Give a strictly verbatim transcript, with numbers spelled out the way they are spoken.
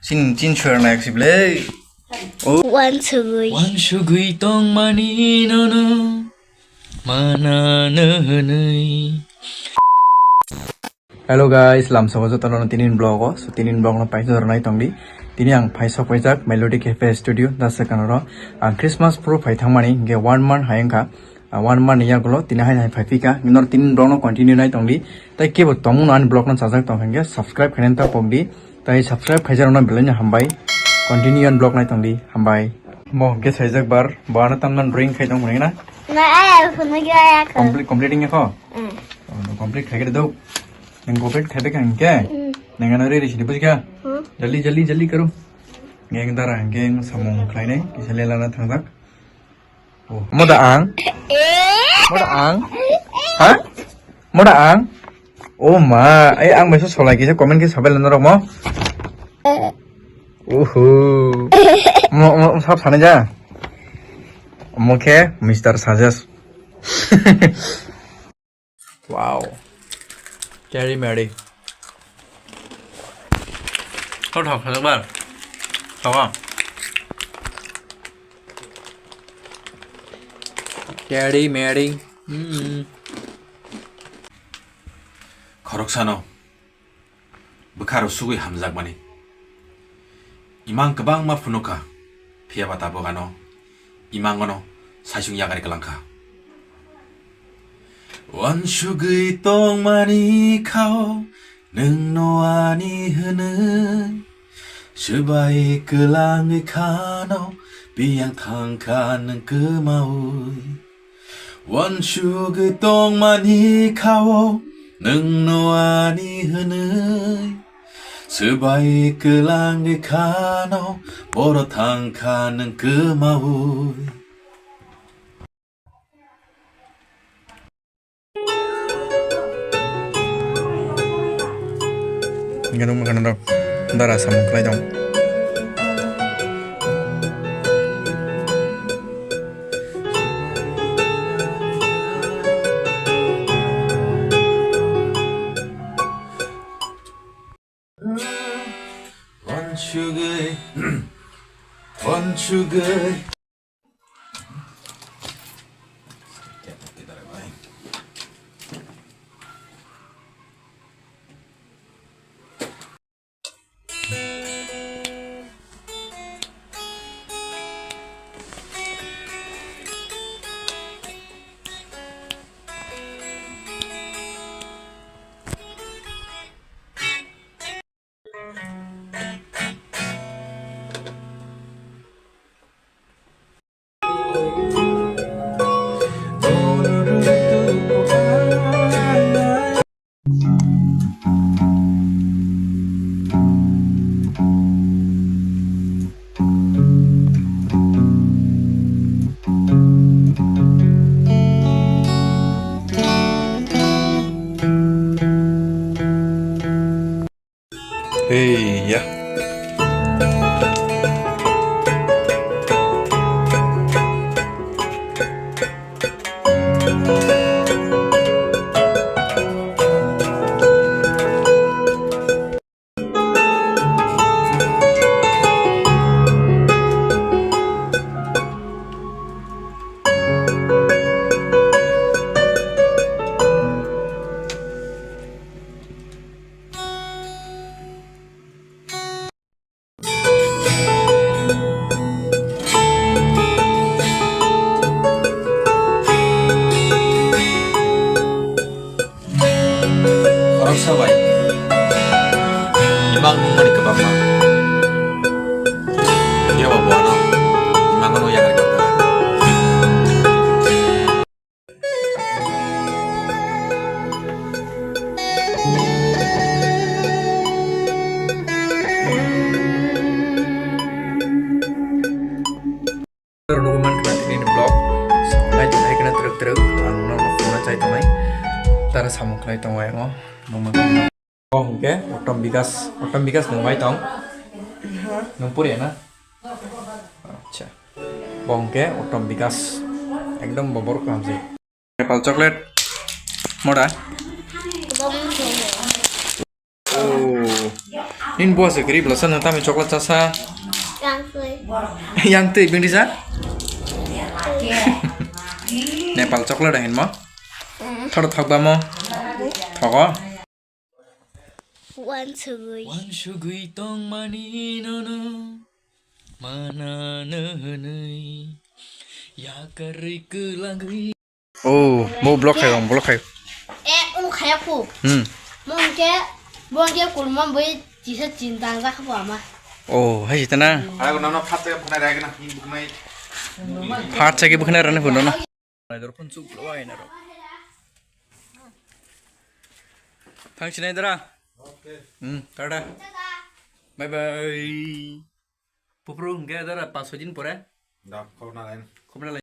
Chin, chin swear na yaksi ble. Oh. Wan sugui. Wan sugui tong mani nono. Mana no hwnwi. Hello guys, lamsogo jotono tinin vlog o. So tinin vlog no paisa jora nai tongdi. Tini ang phai sok paijak Melody Cafe Studio, Dasakana ro. Ang Christmas pro phai thangmani, ge one month hai wngkha. Ah, one month ni yagulo tini hai hai phai phika. Nor tinin vlog no continue nai tongdi. Tai kebo tongmung ani vlog no chajak tong hingke subscribe khainani ta pokdi. Tai subscribe khaijak rok no belai no hambai. Continue ani vlog nai tongdi. Hambai. Mo hingke saijak bar. Bo ano tamnan drawing khai tong mani na? Na, eh, phunugya ya ko. Complete, complete wngya ko? Mm. Oh, no, complete khai khe do. Nang complete khai beka hingke? Mm. Nang ano re re sidi bujika? Hmm. Jaldi, jaldi, jaldi karo. Ngeng dara hingke samung khlainai. Kisa lela na thangjak. Oh, moda ang? Moda ang? Ha? Moda ang? Oh ma, ai ang bai so solai kisa comment kisa sabai lana rok mo. Uhu. Mo, mo, sab sana ja. Mo khe Mister Suggest. Wow. Cherry Mary. Kau thok thok bar. Thok ah. Cherry Mary. Hmm. Khoroksano bwkha rw sugwi hamjakmani. Imang kwbangma phunukha, phiya ba tabuk ano imangono saisung yakarwi kwlangkha. Wansugwi tongmani khao nwngno ani hwnwi, swbai kwlangwi khano biyang thangkha nwng kwmawi. Wansugwi tongmani khao nwngno ani hwnwi, swbai kwlangwi khano boro thangkha nwng kwmawi. Hingke nukmankha norok dara samung khlai tong. Wansugwi, wansugwi. Hey, ya. Khoroksa bai imang nungmani kwbangma. Phiya ba bo ano imang no yakarwi kha. Nugwi mankha tini ni vlog. So, nai tongnai kheno twrwk twrwk ang norok phone chai tongnai. Tara samung khlai tongo ayang o. Nungma. Bo hwnkhe Uttom Bikash, Uttom Bikash nung bai tong? Nung poriya na? Acha. Bo hwnkhe Uttom Bikash. Ekdom bo borok kaham se. Apple chocolate. Moda? Oh. Nin bo se gri blasa nang tami chocolate chasa. Yang twi. Yang twi bingdi sa? Nepal chocolate hin mo? Thoro thok ba mo? Thogo. Wan sugui. Wan sugui tong mani nono. Mana no hwnwi. Yakarwi kwlangwi. Oh, mo block khai, block khai. Eh, um khaya ku. Hmm. Mo ke, mo ke kulma boi tisa chin dang ja khabu ama. Oh, hai sita na. Ai ko nono phat se buknai rai gana buknai. Phat se ke buknai rani phuno na. Nai dor phun chuk lo ai na ro. Thang sinai dara. Okay. Hmm, tata. Bye bye. Pupru hingke dara pas soi din pore. Da, khobor na lai. Khobor na lai.